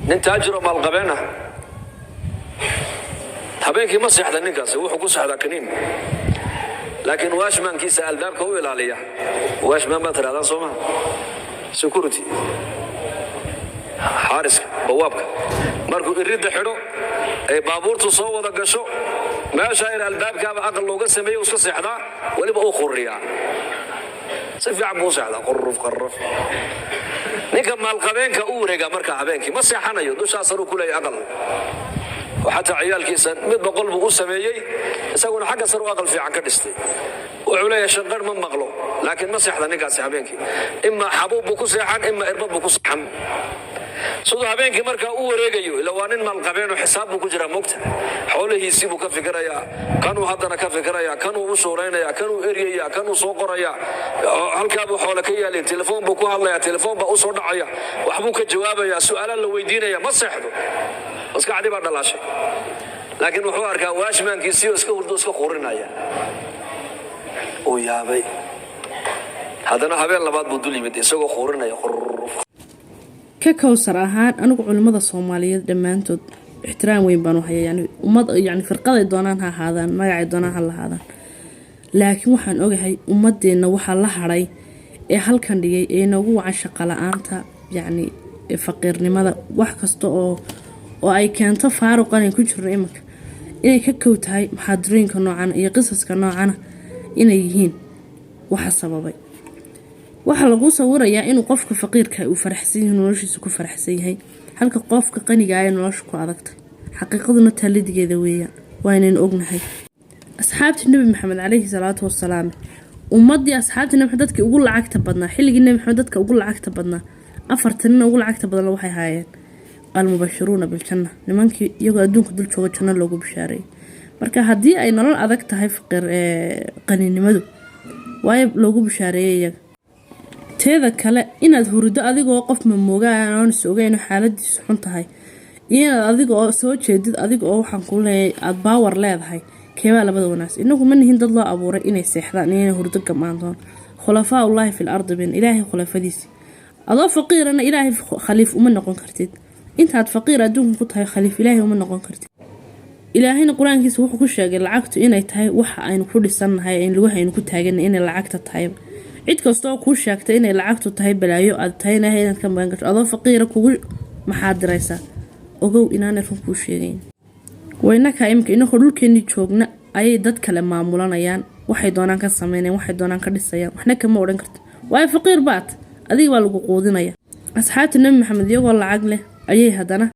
Nin taajiro maalqabeen ah habeenkii ma seexda. Ninkaasi wuxuu ku seexdaa kaniin, laakiin watchmankiisa albaabka u ilaaliya. Watchman baa tirahdaan, soo maha? Security, xaariska, bawaabka. Markuu iridda xidho ee baabuurtu soo wada gasho, meesha yar albaabkaaba aqal looga sameeye, uu iska seexdaa. Weliba uu qurriyaa, si fiican buu u seexdaa, quruf qarraf. Ninka maalqabeenka u wareegaa markaa habeenkii ma seexanayo. Dushaa saruu ku leeyahay aqal, oo xataa ciyaalkiisa mid 100 buu u sameeyey, isaguna xagga sar u aqal fiican ka dhistay. Wuxuu leeyahay shanqar ma maqlo, laakiin ma seexda ninkaasi habeenkii. Imaa xabuub buu ku seexan, imaa irbad buu ku seexan. Siduu habeenkii markaa u wareegayo, ila waa nin maalqabeenoo xisaab buu ku jiraa, mogta? Xoolihiisii buu ka fikirayaa, kanuu haddana ka fikirayaa, kanuu u shuuraynaya, kanuu eryaya, kanuu soo qoraya, halkaabuu xoole ka yaalin. Telefoon buu ku hadlaya, telefoon baa u soo dhacaya, waxbuu ka jawaabaya, su'aala la weydiinaya. Ma seexdo, maskaxdii baa dhalaashay. Laakiin wuxuu arkaa watchmankiisii oo iska hurdo, iska qurinaya. Uu yaabay. Haddana habeen labaad buu dul yimid isagoo qurinaya, quruf. Ka Kowsar ahaan, anigu culimmada Soomaaliyeed dhammaantood ixtiraam weyn baan u hayaa. Yani ummad, yani firqaday doonaan ha ahaadaan, magacay doonaan ha lahaadaan, laakiin waxaan ogahay ummadeenna waxaa la hadhay ee halkan dhigay ee inoogu wacan shaqo la-aanta, yacni faqiirnimada, wax kasta oo ay keento faaruqan ay ku jirno iminka, inay ka kow tahay muxaadarooyinka noocan iyo qisaska noocana inay yihiin waxa sababay. Waxaa lagu sawirayaa inuu qofka faqiirka uu faraxsan yahay, noloshiisa ku faraxsan yahay, halka qofka qaniga ay nolosha ku adagtay. Xaqiiqaduna taalidigeeda weeyaan, waa inaynu ognahay asxaabtii Nebi Maxamed caleyhi salaatu wasalaam. Ummadii asxaabtii Nebi Maxamed, dadkii ugu lacagta badnaa xilligii Nebi Maxamed, dadka ugu lacagta badnaa, afartan nina ugu lacagta badan waxay haayeen almubashiruuna biljanna, nimankii iyagoo adduunka dul jooga janno loogu bishaareeyay. Marka haddii ay nolol adag tahay faqiir qaninimadu, waayo loogu bishaareeyay iyaga. Teeda kale, inaad hurido adigoo qof mamoogaa oon is ogeyn xaaladiisu xun tahay, iyo inaad adiga oo soo jeedid, adiga oo waxaan kuu leeyahay aada power leedahay, keebaa labada wanaagsan? Inagu ma nihin dad loo abuuray inay seexdaan iyo inay hurdo gamaan doon. Khulafaa ullaahi fil ardi bin Ilaahay khulafadiisi. Adoo faqiirana Ilaahay khaliif uma noqon kartid. Intaad faqiir adduunka ku tahay, khaliif Ilaahay uma noqon kartid. Ilaahayna Qur-aankiisa wuxuu ku sheegay lacagtu inay tahay waxa aynu ku dhisannahay, lugaha aynu ku taaganay, inay lacagta tahay. Cid kastaoo kuu sheegtay inay lacagtu tahay balaayo aad tahay, Ilaahay inaad ka magan gasho, adoo faqiira kugu maxaadiraysa, ogow inaanay run kuu sheegayn. Waynakaa imika inagoo dhulkeenii joogna ayay dad kale maamulanayaan, waxay doonaan ka sameynayaan, waxay doonaan ka dhisayaan. Waxna kama odhan karta, waayo faqiir baad, adiga baa lagu quudinaya. Asxaabta Nebi Maxamed iyagoo lacag leh ayay haddana